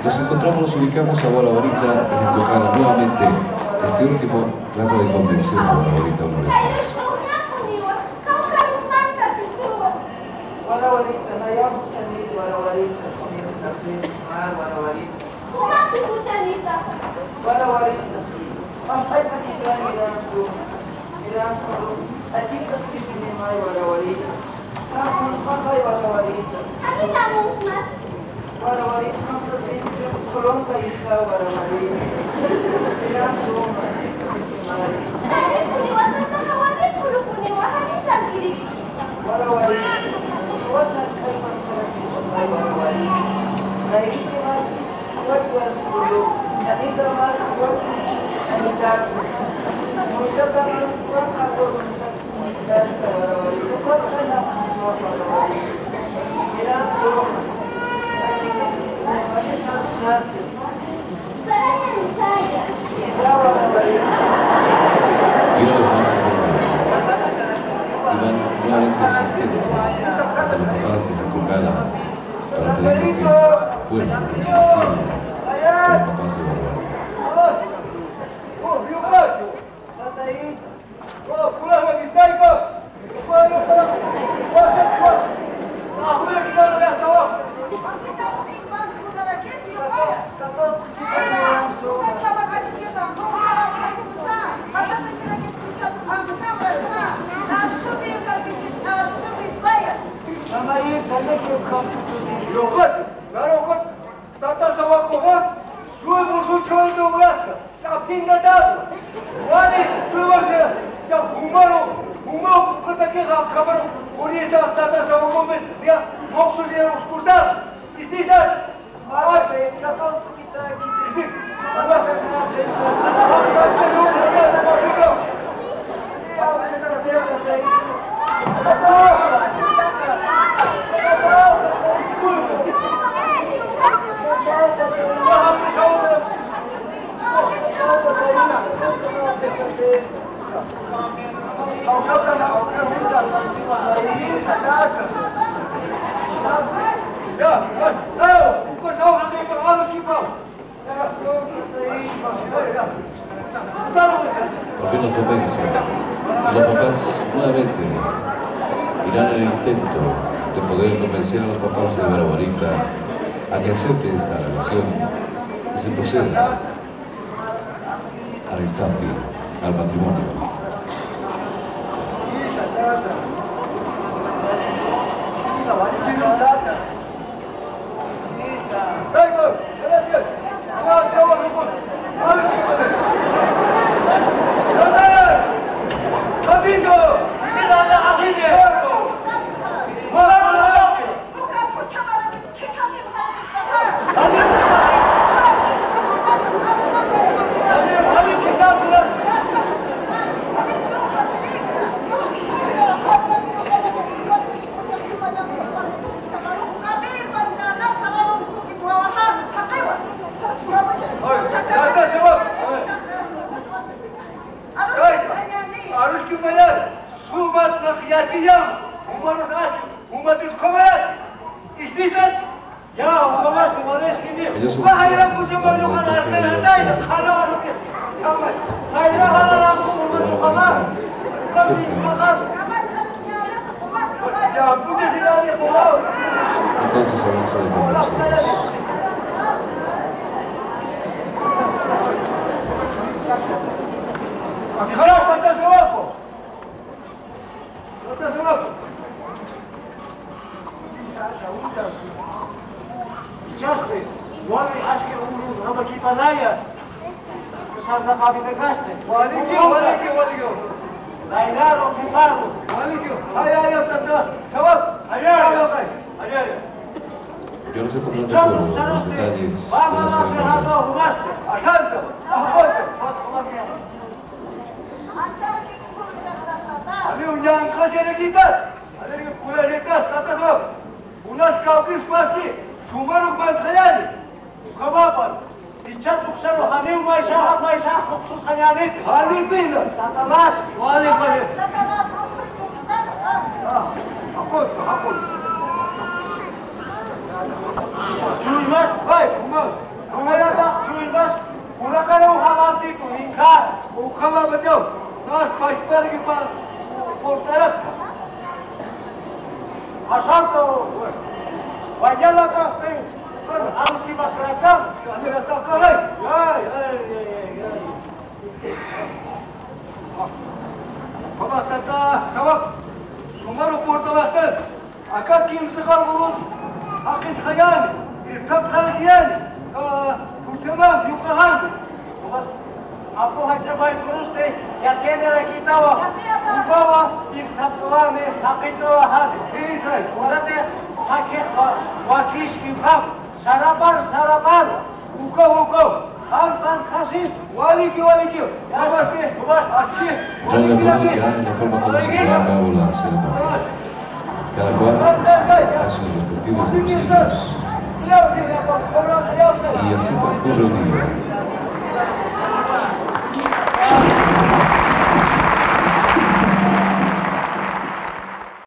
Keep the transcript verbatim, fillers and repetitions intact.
Nos encontramos, nos ubicamos a Warawarita en Cocada nuevamente. Este último trata de convencer a Warawarita una vez más. Warawarita, nayax juchanïta, Warawarita, juchanïta, Warawarita. Jumax juchanïta. Warawarita, jumax juchanïta, Warawarita. Jumax juchanïta. Warawarita, kamsasipxi, kamsasipxi, qulunqa ist'aw, Warawarita. Jiram suma, achikasipxi mari. Warawari, warawari. Warawari. Iván nuevamente se acerca ante los papás de Cocada para pedir que puedan insistir con los papás de Warawarita. Tata sawakuxa, suy musu chhawintu uñaska, sapingatatu. Wali, suy wasi, ya, jumaru, jumaru, kutakixa, kamaru, unisa, tata sawakumis, ya, moksusi, uskusta, istisa. Por fin nos convence. Y los papás nuevamente irán al intento de poder convencer a los papás de Warawarita a que acepten esta relación y se proceda al estapi, al matrimonio. Arus kimanar, sumat naq yatiyam, umarus as, umatis kumanar, istisat. Ya, ukamas, ukamas kini. Ellos son los que van a tener que Entonces avanza de conversaciones. Ichhasti, wali aski uru rama kipanaya. Sarnaqapinakasti. Walikiw, walikiw, walikiw. Laylaru, kiparu. Walikiw. Ay, ay, ay, tata. Sawak. Ay, ay, ay. Ay, ay. Yo no sé por dónde, pero los detalles de la ceremonia. Asanta. Asanta. Amigo, ya, en casa de quitar. Amigo, cura de casa, tata, no. Unas kawkis pasi, sumaruk manthayani. Ukhamapar. Ichhat uksaru janiw maysaxa, maysaxa, uksus jañanit. Janipina. Tatamas. Wali, wali. Ah, hapun, hapun. Chuymas, ay, umas. Aka kimsa qallqurus jaqisxañäni, irpt'apxarakiñäni, ä, juchamam yuqaxani. Apu jach'a mayt'urusti yatiyarakïtawa, jupawa irpt'apxañäni, jaqit'awaxani. Jisay, ukat sakix wa-, wakiski ukham, sarapar, sarapar. Uka, uka. Qan, qan, qhasis. Waliki, waliki. Mamaski, mamaski. Dale, Verónica, la forma como se lleva a cabo la ceremonia. Cada cual hace sus respectivos deseos. Y así transcurre el día.